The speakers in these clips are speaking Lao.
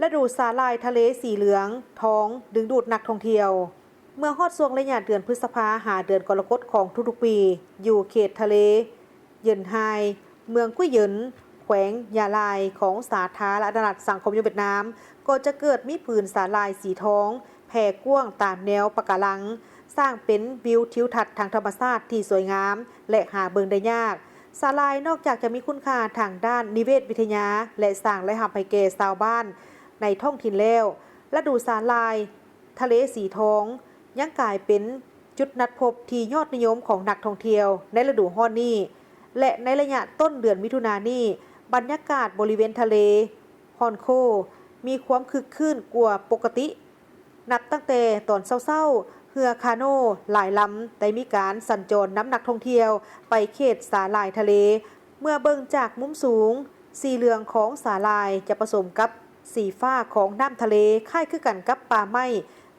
ລະດູສາຫຼ່າຍທະເລສີເຫຼືອງທອງດຶງດູດນັກທ່ອງທ່ຽວ. ເມື່ອຮອດຊ່ວງໄລຍະເດືອນພຶດສະພາຫາເດືອນກໍລະກົດຂອງທຸກໆປີ, ຢູ່ເຂດທະເລເຢິນຮາຍ ເມືອງກຸ້ຍເຢິນ ແຂວງຢາລາຍ ຂອງສາທາລະນະລັດສັງຄົມນິຍົມຫວຽດນາມ ກໍຈະເກີດມີຜືນສາຫຼ່າຍສີທອງແຜ່ກວ້າງຕາມແນວປະກາລັງ, ສ້າງເປັນວິວທິວທັດທາງທຳມະຊາດທີ່ສວຍງາມ ແລະ ຫາເບິ່ງໄດ້ຍາກ. ສາຫຼ່າຍນອກຈາກຈະມີຄຸນຄ່າທາງດ້ານນິເວດວິທະຍາ ແລະ ສ້າງລາຍຮັບໃຫ້ແກ່ຊາວບ້ານໃນທ້ອງຖິ່ນແລ້ວ, ລະດູສາຫຼ່າຍທະເລສີທອງຍັງກາຍເປັນຈຸດນັດພົບທີ່ຍອດນິຍົມຂອງນັກທ່ອງທ່ຽວໃນລະດູຮ້ອນນີ້ ແລະ ໃນໄລຍະຕົ້ນເດືອນມິຖຸນານີ້, ບັນຍາກາດບໍລິເວນທະເລຮອນໂຄມີຄວາມຄຶກຄື້ນກວ່າປົກກະຕິ. ນັບຕັ້ງແຕ່ຕອນເຊົ້າໆ, ເຮືອຄາໂນຫຼາຍລຳໄດ້ມີການສັນຈອນນຳນັກທ່ອງທ່ຽວໄປເຂດສາຫຼ່າຍທະເລ. ເມື່ອເບິ່ງຈາກມຸມສູງ, ສີເຫຼືອງຂອງສາຫຼ່າຍຈະປະສົມກັບສີຟ້າຂອງນ້ຳທະເລ, ຄ້າຍຄືກັນກັບປ່າໄມ້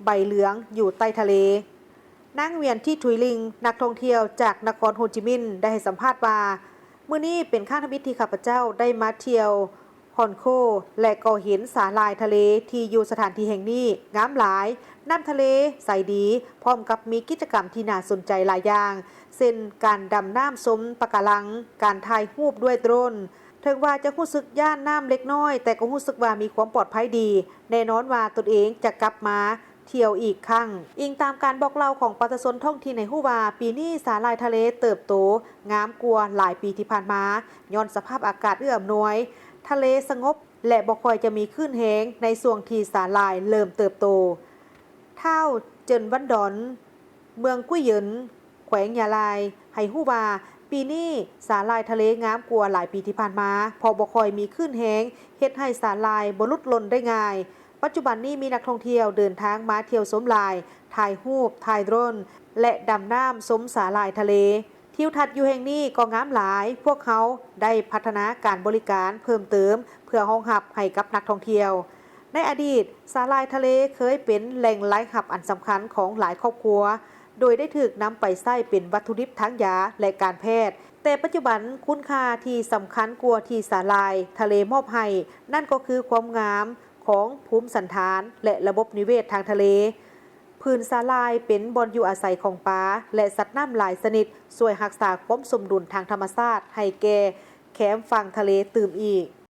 ໃບເຫຼືອງຢູ່ໃຕ້ທະເລ. ນາງ ຫວຽນ ທີ ທຸຍລິງ, ນັກທ່ອງທ່ຽວຈາກນະຄອນໂຮຈິມິນ ໄດ້ໃຫ້ສຳພາດວ່າ, ມື້ນີ້ເປັນຄັ້ງທຳອິດທີ່ຂ້າພະເຈົ້າໄດ້ມາທ່ຽວ ຮອນໂຄ ແລະ ກໍເຫັນສາຫຼ່າຍທະເລທີ່ຢູ່ສະຖານທີ່ແຫ່ງນີ້ງາມຫຼາຍ, ນ້ຳທະເລໃສດີ, ພ້ອມກັບມີກິດຈະກຳທີ່ໜ້າສົນໃຈຫຼາຍຢ່າງ, ເຊັ່ນ ການດຳນ້ຳຊົມປະກາລັງ, ການຖ່າຍຮູບດ້ວຍໂດຣນ. ເຖິງວ່າຈະຮູ້ສຶກຢ້ານນ້ຳເລັກນ້ອຍ, ແຕ່ກໍຮູ້ສຶກວ່າມີຄວາມປອດໄພດີ. ແນ່ນອນວ່າຕົນເອງຈະກັບມາ ທ່ຽວອີກຄັ້ງ. ອີງຕາມການບອກເລົ່າຂອງປະຊາຊົນທ້ອງຖິ່ນໃຫ້ຮູ້ວ່າ, ປີນີ້ສາຫຼ່າຍທະເລເຕີບໂຕງາມກວ່າຫຼາຍປີທີ່ຜ່ານມາ, ຍ້ອນສະພາບອາກາດເອື້ອອຳນວຍ, ທະເລສະຫງົບ ແລະ ບໍ່ຄ່ອຍຈະມີຄື້ນແຮງໃນຊ່ວງທີ່ສາຫຼ່າຍເລີ່ມເຕີບໂຕ. ທ້າວ ເຈິນວັນດອນ, ເມືອງກຸ້ຍເຢິນ, ແຂວງຢາລາຍ ໃຫ້ຮູ້ວ່າ, ປີນີ້ສາຫຼ່າຍທະເລງາມກວ່າຫຼາຍປີທີ່ຜ່ານມາ, ເພາະບໍ່ຄ່ອຍມີຄື້ນແຮງ, ເຮັດໃຫ້ສາຫຼ່າຍບໍ່ຫຼຸດຫຼົ່ນໄດ້ງ່າຍ. ປັດຈຸບັນນີ້ມີນັກທ່ອງທ່ຽວເດີນທາງມາທ່ຽວຊົມຫຼາຍ, ຖ່າຍຮູບ, ຖ່າຍໂດຣນ ແລະ ດຳນ້ຳຊົມສາຫຼ່າຍທະເລ. ທິວທັດຢູ່ແຫ່ງນີ້ກໍງາມຫຼາຍ, ພວກເຮົາໄດ້ພັດທະນາການບໍລິການເພີ່ມເຕີມເພື່ອຮອງຮັບໃຫ້ກັບນັກທ່ອງທ່ຽວ. ໃນອະດີດ, ສາຫຼ່າຍທະເລເຄີຍເປັນແຫຼ່ງລາຍຮັບອັນສຳຄັນຂອງຫຼາຍຄອບຄົວ, ໂດຍໄດ້ຖືກນຳໄປໃຊ້ເປັນວັດຖຸດິບທາງຢາ ແລະ ການແພດ. ແຕ່ປັດຈຸບັນ, ຄຸນຄ່າທີ່ສຳຄັນກວ່າທີ່ສາຫຼ່າຍທະເລມອບໃຫ້, ນັ້ນກໍຄືຄວາມງາມຂອງພູມສັນຖານ ແລະ ລະບົບນິເວດທາງທະເລ. ຜືນສາຫຼ່າຍເປັນບ່ອນຢູ່ອາໄສຂອງປາ ແລະ ສັດນ້ຳຫຼາຍຊະນິດ, ຊ່ວຍຮັກສາຄວາມສົມດຸນທາງທຳມະຊາດໃຫ້ແກ່ແຄມຝັ່ງທະເລຕື່ມອີກ.